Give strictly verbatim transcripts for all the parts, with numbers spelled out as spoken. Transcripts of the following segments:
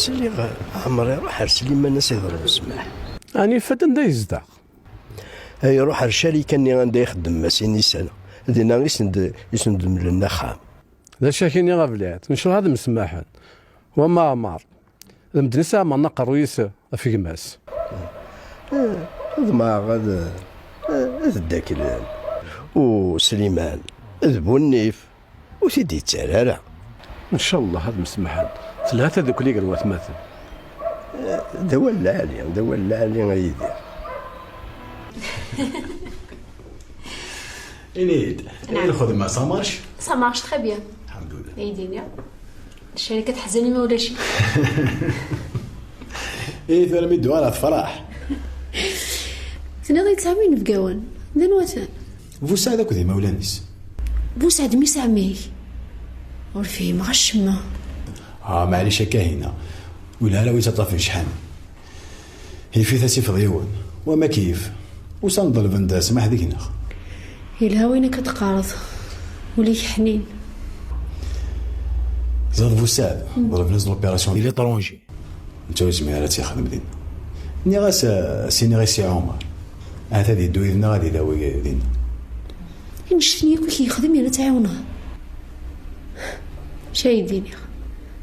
Sliɣ Ɛmer iruḥ ar Sliman ad s-iḍleb ssmaḥ. Ɛni yeffa-d anda yezdeɣ? Iruḥ ar ccarika-nni anda ixeddem Masin Isan, dinna i sen-d-, i sen-d-mlen axxam. D acu ak-iniɣ a Blɛid, ncallah ad msemaḥen. Wamma Ɛmer, d medden i s-iɛemmren aqerruy-is ɣef gma-s. Eh, ḍemɛeɣ ad, eh, ad ddaklen. U Sliman d bu nnif, ur t-id-yettarra ara. Ncallah ad msemaḥen. Telha tadukli gar watmaten. Eh, d awal lɛali, d awal lɛali a Yidir. Ini-d, lxedma ça marche? Ça marche très bien. Lḥemdulillah. Ay d-iniɣ, ccerika teḥzen imi ulac-ik. Ihi tura mi d-uɣaleɣ tefreḥ. Tenniḍ-iyi tesɛam inebgawen. D anwa-ten? Busaɛd akked imawlan-is. Busaɛd mmi-s ɛemmi-k? Ur fhimeɣ acemma. Ah, maɛlic a Kahina. Ula ara wi taṭṭafen cḥan. Yif-it ad tifeḍ yiwen. Wa ma keyyef. Usan ḍelben-d ssmaḥ deg-neɣ. Yelha wayen akka d-teqqareḍ. Ul-ik ḥnin. Ẓer Busaɛd, ḍelben-as l'opération di l'étranger. Netta ur yezmir ara ad tt-yexdem dinna. Nniɣ-as, eh, as-iniɣ i Si Ɛumar. Ahat ad yeddu yid-neɣ ad idawi dinna. Annect-nni akk i k-yexdem yerna ad t-tɛiwneḍ. Acu ay d-iniɣ?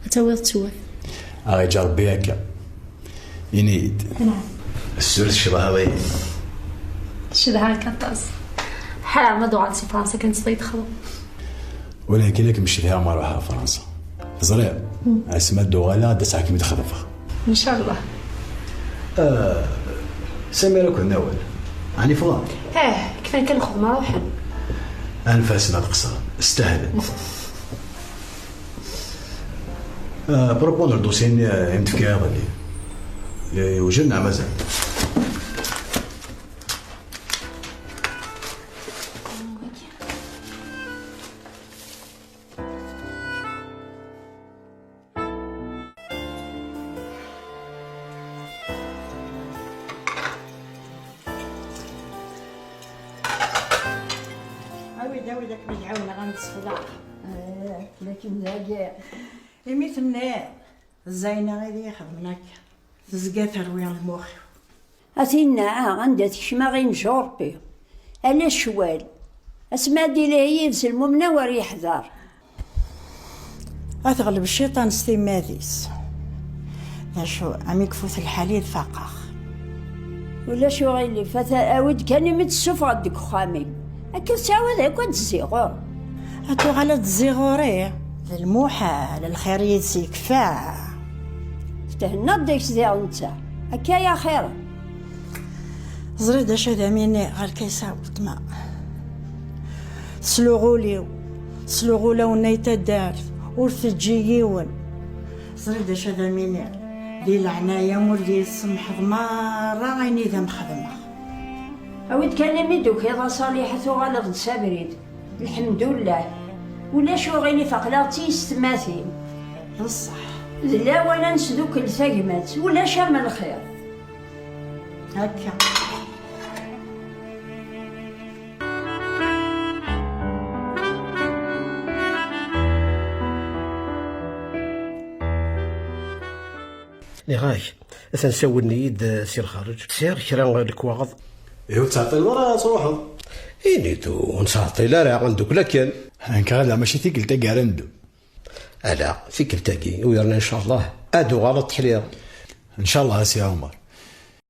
Ad tawiḍ ttwab. Aɣ-iǧǧ Rebbi akka. Ini-yi-d. Naɛam. Ssur tcedhaḍ-iyi. Cedhaɣ-k aṭas. Ḥareɣ ma d-uɣaleɣ si Fransa kan s-txedmeḍ. Walakin ad kem-cedhiɣ ma ruḥeɣ Fransa. Teẓriḍ, asmi ad d-uɣaleɣ ad d-aseɣ ad kem-id-xeḍbeɣ. Ncallah. Ah, Samir akked Nawal, ɛni ffɣen? Eh, kfan kan lxedma ruḥen. Anef-asen ad qeṣren, stahlen. Ah, propos n ldossier-nni, ah, i m-d-fkiɣ iḍelli. Yewjed neɣ mazal? Awi-d, awi-d, ad kem-id-ɛawneɣ ad nessexdeɛ. Eh, lakin dagi. Imi tenniḍ, Zayna i d iyi-ixedmen akka. Tezga terwi lmux-iw. A tinna, anda tekcem aɣ-inǧu Ṛebbi. Ala ccwal. Asmi ad d-ilhi yid-s lmumna wer yeḥder. Ad teɣleb cciṭan s timmad-is. D acu, am i ifut lḥal i d faqeɣ. Ulac uɣilif, ata awi-d kan imi d-tessufɣeḍ deg uxxam-im. Akka tettɛawad akk ad d-tziɣur. Ad tuɣal ad d-tziɣuri. D lmuḥal, lxir yid-s yekfa. Thennaḍ deg-s diɣ netta. Akka ya xir. Ẓriɣ d acu ad am-iniɣ ɣer Kaysa weltma. Tesluɣ ul-iw, tesluɣ ulawen ay taddart, ur teǧǧi yiwen. Ẓriɣ d acu ad am-iniɣ. Di leɛnaya-m ur d-iyi-tsemḥeḍ merra ayen i d am-xedmeɣ. Awi-d kan imi d-tukiḍ a Ṣaliḥa tuɣaleḍ-d s abrid. Lḥemdullah. Ulac uɣilif aql-aɣ d tiyessetmatin. D ṣṣeḥ. D lawan ad nesdukel tagmat, ulac am lxir. Akka. Nniɣ-ak, atan sawlen-iyi-d si lxareǧ. Sɛiɣ kra n lekwaɣeḍ. Ihi ur tettɛeṭṭileḍ ara ad truḥeḍ? Ini-d ur nettɛeṭṭil ara, ad ndukkel akken. Nekk ɣileɣ mačči tikkelt-agi ara neddu. Ala, tikkelt-agi, u yerna ncallah ad uɣaleḍ teḥliḍ. Ncallah a Si Ɛumar.